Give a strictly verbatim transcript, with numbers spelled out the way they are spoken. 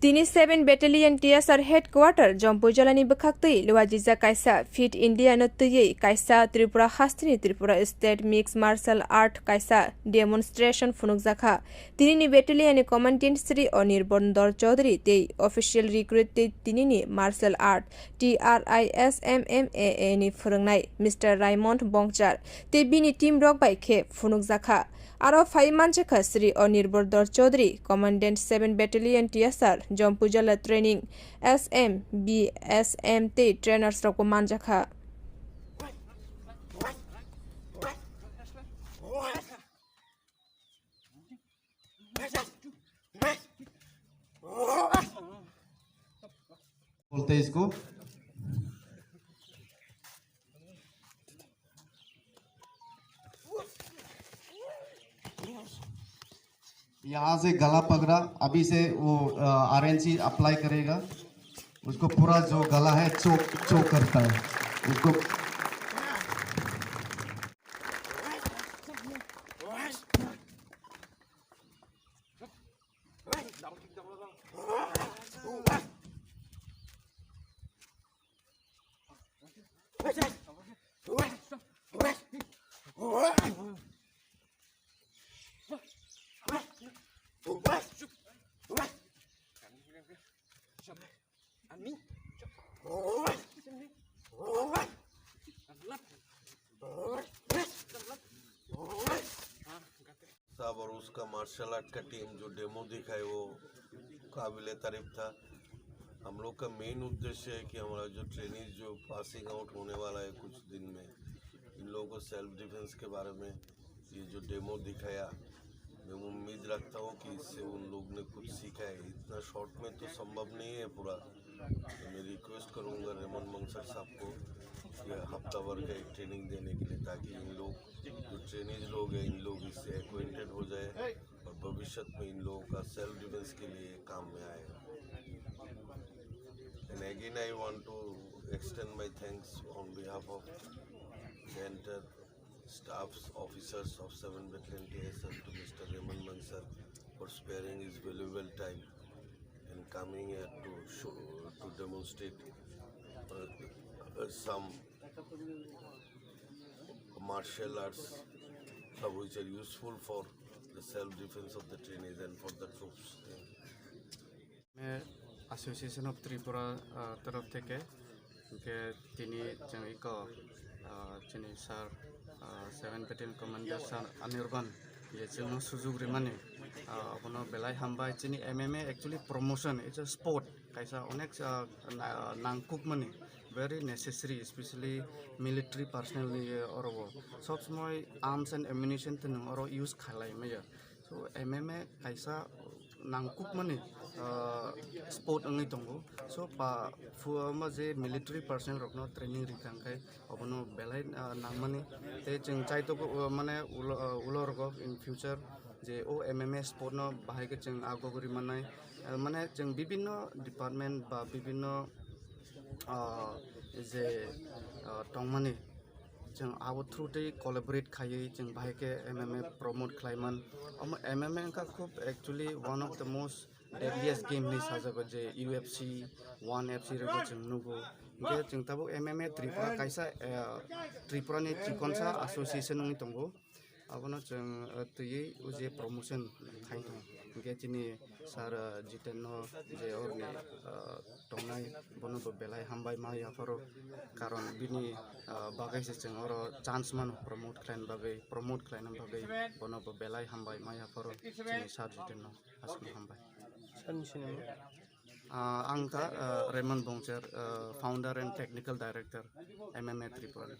Tini seven Battalion T S R Headquarter Jompuijalani bwkhaktwi luajijak kaisa Fit India no twiwi kaisa Tripura hasteni Tripura State Mixed Martial Art kaisa demonstration phunukjakha. Tinini battalion ni commandant Shri Anirban Dor Chaudhary tei official recruit tei tinini martial art T R I S M M A A ni phwrwngnai Mister Raymond Bongchar tei bini team rok bai khe phunukjakha. Aro phai manjakha Shri Anirban Dor Chaudhary, Commandant seven Battalion T S R, Jompujala Training, S M, B S M tei trainers rokbo manjakha. बोलते हैं इसको। यहाँ से गला पकड़ा, अभी से वो आरएनसी अप्लाई करेगा, उसको पूरा जो गला है चोक चोक करता है उसको। साहब और उसका मार्शल आर्ट का टीम जो डेमो दिखाए, वो काबिल तारीफ था। हम लोग का मेन उद्देश्य है कि हमारा जो ट्रेनीज जो पासिंग आउट होने वाला है कुछ दिन में, इन लोगों को सेल्फ डिफेंस के बारे में ये जो डेमो दिखाया, मैं उम्मीद रखता हूँ कि इससे उन लोग ने कुछ सीखा है। इतना शॉर्ट में तो संभव नहीं है पूरा। तो मैं रिक्वेस्ट करूँगा रेमन मंगसर साहब को कि हफ्ता भर का एक ट्रेनिंग देने के लिए, ताकि इन लोग जो ट्रेनीज लोग हैं, इन लोग इससे एक्वेंटेड हो जाए और भविष्य में इन लोगों का सेल्फ डिफेंस के लिए काम में आएगा। And again, I want to extend my thanks on behalf of the entire staffs, officers of seven Battalion T S R to Mister Raymond Mansar for sparing his valuable time and coming here to show, to demonstrate uh, uh, some martial arts, uh, which are useful for the self-defense of the trainees and for the troops. Thank you. Association of Tripura, uh, taraf theke, hingke tini chwng iko, uh, chini sir, uh, seven Battalion Commander sir Anirban, je chwngno sujuk rimani, uh, abono belai hambai. Chini M M A actually promotion, it's a sport, kaisa onek, uh, na-, nangkukmani, very necessary, especially military personnel ni oro o. Sob somoi arms and ammunition twnung oro use khalai maya. So M M A kaisa nangkukmani, ah, sport wngwi tongo. So pa phuama je military personnel rokno training rikha khe obono belai, ah, nangmani. Tei chwng chaitokgo, ah, mane ulo, ah, ulo rogo in future je o M M A sport no bahai khe chwng agogwi manai, ah, mane chwng bibinno department ba bibinno, ah, je, ah, tongmani chwng abo through tei collaborate khaiwi chwng bahai khe M M A promote khlaiman. Omo M M A wngkha khub actually one of the most deadliest game hinwi sajago je U F C, one F C rego chwng nugo. Hingkhe chwng tabuk M M A Tripura kaisa, eh, Tripura ni chikonsa association wngwi tongo. Abono chwng, eh, twiwi o je promotion khai tongo. Hingkhe chini sir, eh, Jiten no je orni, eh, tongnai, bono bo belai hambai ma yapharo, karon bini, ah, bagwi se chwng oro chance mano promote khlaina bagwi, promote khlaina bagwi bono bo belai hambai ma yapharo chini sir Jiten no aswk hambai. Sir ni sinimo? Ah, ang kha, ah, Raymond Bongchar, ah, founder and technical director M M A Tripura.